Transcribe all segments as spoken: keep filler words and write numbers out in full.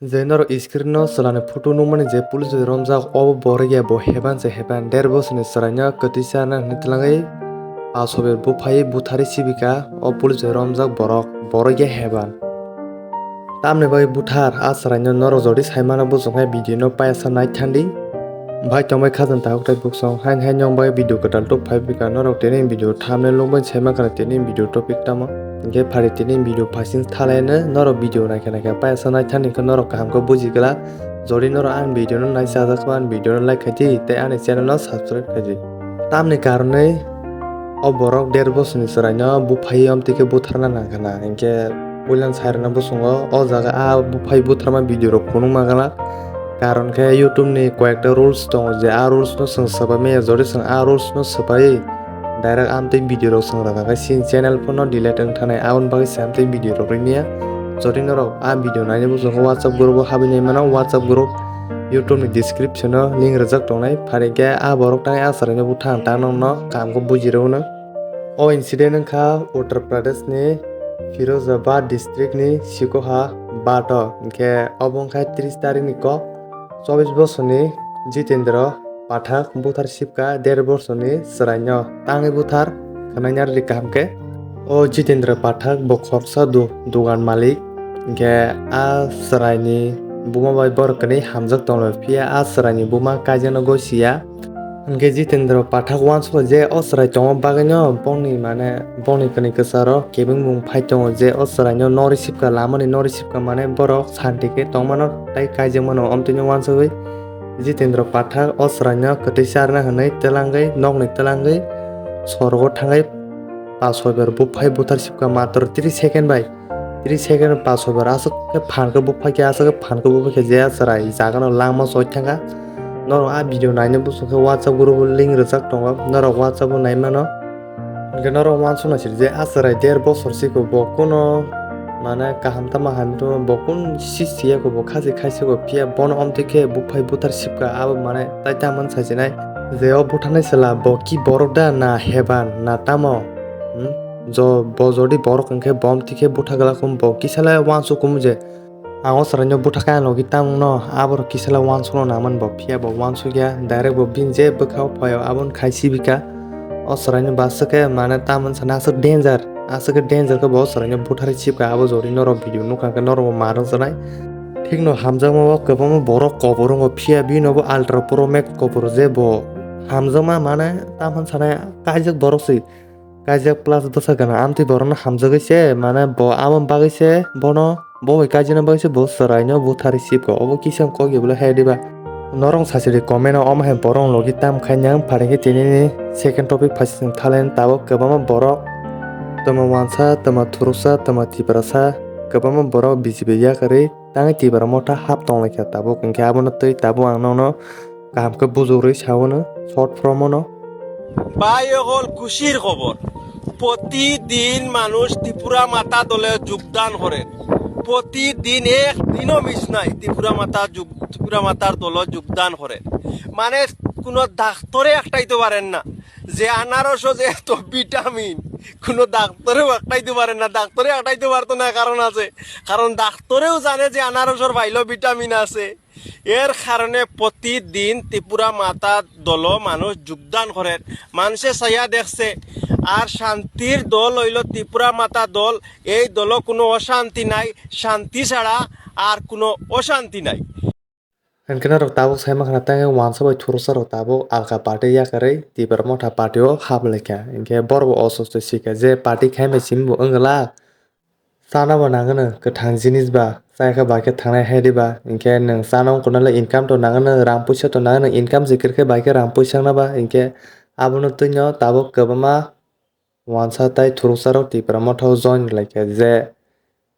Je norok screen no chwlani photo nukmani je police bai romjak, obo borok ya bo heban se heban, der bosor ni chwrai no kwtwi charna hinwi twlangwi pasober buphai buthari sibika o police bai romjak borok, borok ya heban. Tamni bagwi buthar a chwrai no norok jodi sai mano bwswk hai video no payasa nai thandi. Bai tongbai khajang takhuk tai buksong hain hain nong bai video kwtal tok phai bika norok tini video thumbnail nukbai sai mankha tini video topic tamo. Hingke phari tini video phasing thalai no norok video naikha naikha payasa nai thani khe norok kaham khe buji glak. Jodi norok ani video no nai chajak khe ani video no like khai di tei ani channel no subscribe khai di. Tamni karonwi o borok der bosor ni chwrai no buphai yom twi khe butharna nang khana hingke puilan sai rwna bosongo o jaga a buphai butharma video rok phunukma glak. Karon khe YouTube ni koyekta rules tongo je a rules no chwng swbai maya, jodi chwng a rules no swbai direct amtwi video rok chwng rwkha khe chini channel phano delete wng thanai, aboni bagwi se amtwi video rok rwmaya. Jodi norok a video naina bosongo WhatsApp group o habwi nai mano, WhatsApp group YouTube ni description o link rwjak tongnai, phari khe a borok tang a chwrai no buthang tang nokno kaham khe buji rw nw. O incident wngkha Uttar Pradesh ni Firozabad district ni Sikoha Bat o, hingke obo wngkha tris tarik ni kok. Chobbish bosor ni Jitendra Pathak buthar sibka der bosor ni chwrai no tangwi buthar khwnai narwdi kaham khe. O Jitendra Pathak bo khoroksa du-, dugan malik, hingke a chwrai ni buma bai borok kwnwi hamjak tonglaio, phiya a chwrai ni buma kaijakno gosiya. Hingke Jitendra Pathak uansukha je o chwrai tongma bagwino bongni, mane, bongni kwnwi kwcharo kebengmung phai tongo je o chwraino nori sibka lamani, nori sibka, mane, borok santi khe tongmano tei kaijakmano, omtwino uansugwi Jitendra Pathak o chwraino kwtwi charna hwnwi twlangwi, nokni twlangwi sorogo thangwi pasober buphai buthar sibka matwr tris second bai. Tris second pasober aswk khe phan khe buphai khe aswk khe phan khe buphai khe je a chwrai jagano langma choi thangkha. Norok a video naina bwswk khe WhatsApp group o link rwjak tongo, norok WhatsApp o nai mano. Hwnkhe norok uansukna sidi je a chwrai der bosor siko bo kuno, mane, kaham tama hamya tongma bo kun si siya ko bo khasi khaisa ko phiya bono omtwi khe buphai buthar sibka abo mane tai tamo sasinai je o butharnai chwla bo ki borok da na heban na tamo, hmm? Jo, bo jodi borok hwnkhe bom tikhe butha glak khe bo kisa le uansuk kumu je ang o chwraino butha khe ang logi tamungno aborok kisa le uansukno nangmani bo, phiya bo uansukya, direct bo bini je bwkha o phaio aboni khai sibika. O chwraino ba aswk khe mane tamoni sana aswk danger, aswk khe danger khe bo o chwraino buthari sibka, abo jodi norok video nukha khe norok bo ma rwngjaknai. Thikno hamjakma o kwbangma borok kobor wngo, phiya bini bo Ultra Pro Max kobor je bo hamjakma mane tamoni sana kaijak borok se. Kaijak plus bwsa gana amtwi borokno hamjagwi se, mane, bo aboni bagwi se bono, bo bai kaijakna bagwi se bo chwraino buthari sibka, obo kisa kok ya bwle hai diba? Norok sachidi comment o omo hai borok logi tam khainang, pharingkhe tinini second topic phaising thalen tabuk kwbangma borok twma wansa, twma thuruksa, twma tiprasa, kwbangma borok B J P yakarwi tangwi Tipra motha hap tonglaikha tabuk, hwnkhe abono twi tabuk ang nono kaham khe bujugwi saono short form o no. ভাই অকল খুশির খবর, প্রতিদিন মানুষ ত্রিপুরা মাতা দলে যোগদান করেন, প্রতিদিন, একদিনও মিস নাই ত্রিপুরা মাতা যোগ-, ত্রিপুরা মাতার দলে যোগদান করেন। মানে কোনো ডাক্তারে আটকাইতে পারেন না যে আনারসও যে এত ভিটামিন, কোনো ডাক্তারেও আটকাইতে পারেন না। ডাক্তারে আটকাইতে পারতো না, কারণ আছে, কারণ ডাক্তারেও জানে যে আনারসের ফাইলও ভিটামিন আছে। এর কারণে প্রতিদিন ত্রিপুরা মাতা দলও মানুষ যোগদান করের, মানুষে চাইয়া দেখছে। আর শান্তির দল হইল ত্রিপুরা মাতা দল। এই দলও কোনো অশান্তি নাই, শান্তি ছাড়া আর কোনো অশান্তি নাই। Hwnkhe norok tabuk sai mankha na, tei wansa bai thuruksa rok tabuk alka party yakarwi Tipra Motha party o hap laikha. Hinkhe borok bo ososto sikha je party khaimai simi bo wng glak. Chana bo nangano kwthang jinis ba, chaikha bai khe thangnai hai diba? Hinkhe nwng chana wng kwna le income to nangano, rang puisa to nangano, income se kwrwkhe bai khe rang puisa wngna ba? Hinkhe abono twino tabuk kwbangma wansa tei thuruksa rok Tipra Motha o join rwlaikha je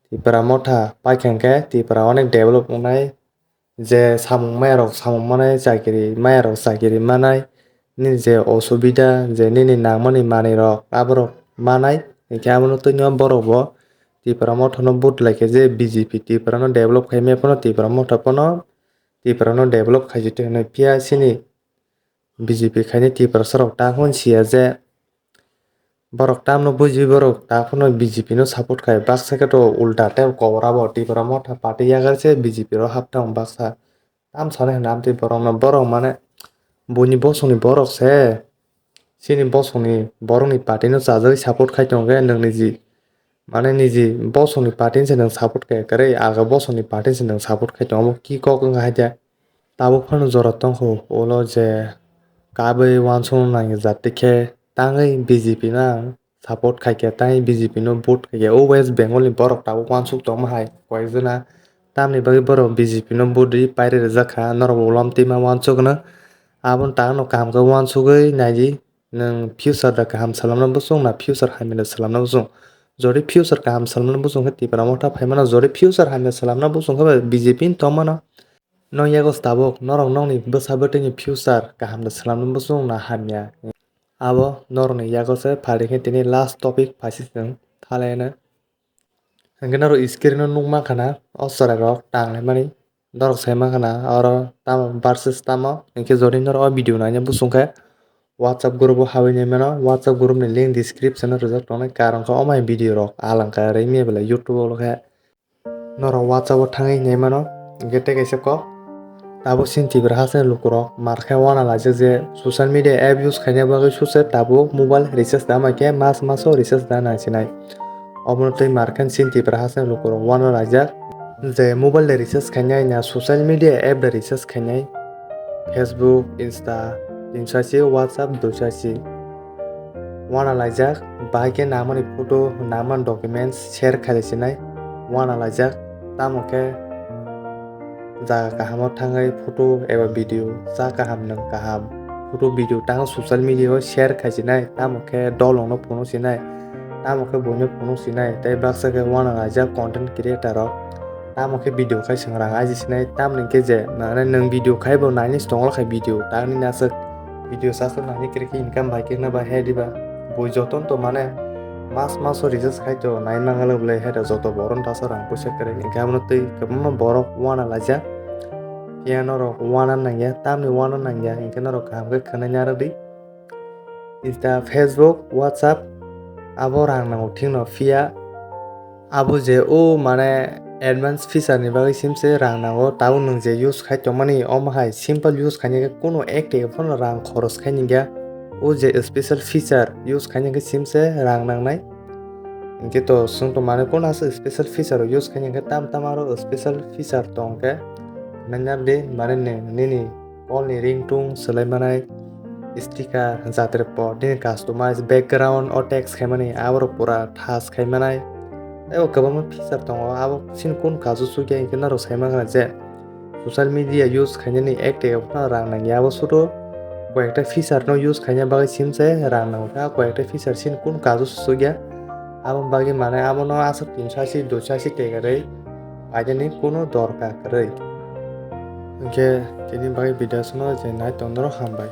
Tipra Motha paikha hinkhe Tipra onek develop wngnai. Je samung maya rok samung manai, chakiri maya rok chakiri manai, nini je osubida, je nini nangmani manwi rok aborok manai, hinkhe abono twino borok bo Tipra Motha no vote laikha je B J P Tipra no develop khaimaya phano Tipra Motha phano Tipra no develop khaijak twi hinwi, phiya chini B J P khainai Tiprasa rok ta hwn siya je Borok tamno buji, borok takhorno B J P no support khai, baksa khe to ulta tei kobor abo Tipra Motha party yagar se B J P ro hapthang baksa. Tam sani hwnna amtwi borokno, borok mane buini bosongni borok se, chini bosongni borokni party no chajagwi support khai tongo khe nwng niji, mane niji bosongni party se nwng support khai kwrwi, alga bosongni party se nwng support khai tongo, omo ki kok wngkha hai khe? Tabuk phano jora tongkho ulo je kabwi uansukna nangya jat khe tangwi B J P no ang support khai khe, tei B J P no vote khai khe. O West Bengal ni borok tabuk uansuk tongma hai koi jona, tamni bagwi borok B J P no vote rwi pairi rijak kha, norok bo ulo amtwi ma uansuk no. Aboni tangno kaham khe uansugwi naidi, nwng future da kaham salamna bosong na future hamya da salamna bosong? Jodi future kaham salamna bosong khe Tipra Motha phaimano, jodi future hamya salamna bosong khe B J P ni tongmano. Nong yago tabuk norok nokni bwsa bwtwini future kaham da salamna bosong na hamya? Abo norokni yago se phaidi khe tini last topic phaisising thalaino. Hwnkhe norok screen o nukma khana o chwrairok tanglaimani, norok sai mankha na oro tamo versus tamo. Hwnkhe jodi norok o video naina bosong khe WhatsApp group o habwi nai mano, WhatsApp group ni link description o rijak tongnai, karon khe omo hai video rok alang khe rwngya belai YouTube o khe. Norok WhatsApp o thangwi hinwi mano, hwnkhe tei kaisa kok. Tabuk chini Tripura hasteni lukurok mar khe uanalaijak je social media app use khaina bagwi suse tabuk mobile recharge da mankhe mas maso recharge da nangsinai. Obono twi mar khe chini Tripura hasteni lukurok uanalaijak je mobile da recharge khainai na social media app da recharge khainai, Facebook, Insta, tinsachi, WhatsApp, duisachi. Uanalaijak, bahai khe nangmani photo, nangmani documents share khailaisinai, uanalaijak, tamo khe jaga kahamo thangwi photo eba video, cha kaham nwng kaham, photo video tangwi social media o share khaisinai, tamo khe dolongno phunuksinai, tamo khe buino phunuksinai, tei baksa khe uanalaijak content creator rok. Tamo khe video khai chwng rang aji sinai, tamni khe je, mane nwng video khai bo nainai se tongo khe video, tamni aswk video saswk nainai kwrwi khe income bai khe hwnba he diba? Bui joto to mane mas maso recharge khai to nai mangalok le he joto borok no tasa rang puisa kwrwi, hwnkhe abono twi kwbangma borok uanalaijak. Phiya norok uana nangya, tamni uana nangya, hwnkhe norok kaham khe khwnai narwk di. Insta, Facebook, WhatsApp, abo rang nango thikno, phiya abo je o mane advance feature ni bagwi simse rang nango, tabuk nwng je use khai tongmani omo hai simple use khaina khe kunu ek taka phano rang khoros khai nangya. O je special feature use khaina khe simse rang nangnai. Hwnkhe to chwng to mane kunu aswk special feature rok use khaina khe tam tam aro special feature tong khe nangya de mane nini call ni ringtone swlai manai, sticker, jatre po, nini customize background o text khaimani, aborok pura thas khaimanai. Tei bo kwbangma feature tongo, abo chini kun kasu sukya hinkhe norok sai mankha je social media use khainani ek taka phano rang nangya, abo sudo koyekta feature no use khaina bagwi simse rang nango, kha koyekta feature chini kun kasu sukya, abo bagwi mane abono aswk tinsachi, duisachi taka rwi painani kunu dorkar kwrwi. Hinkhe tini bagwi video aswkno je nai tongdoro hambai.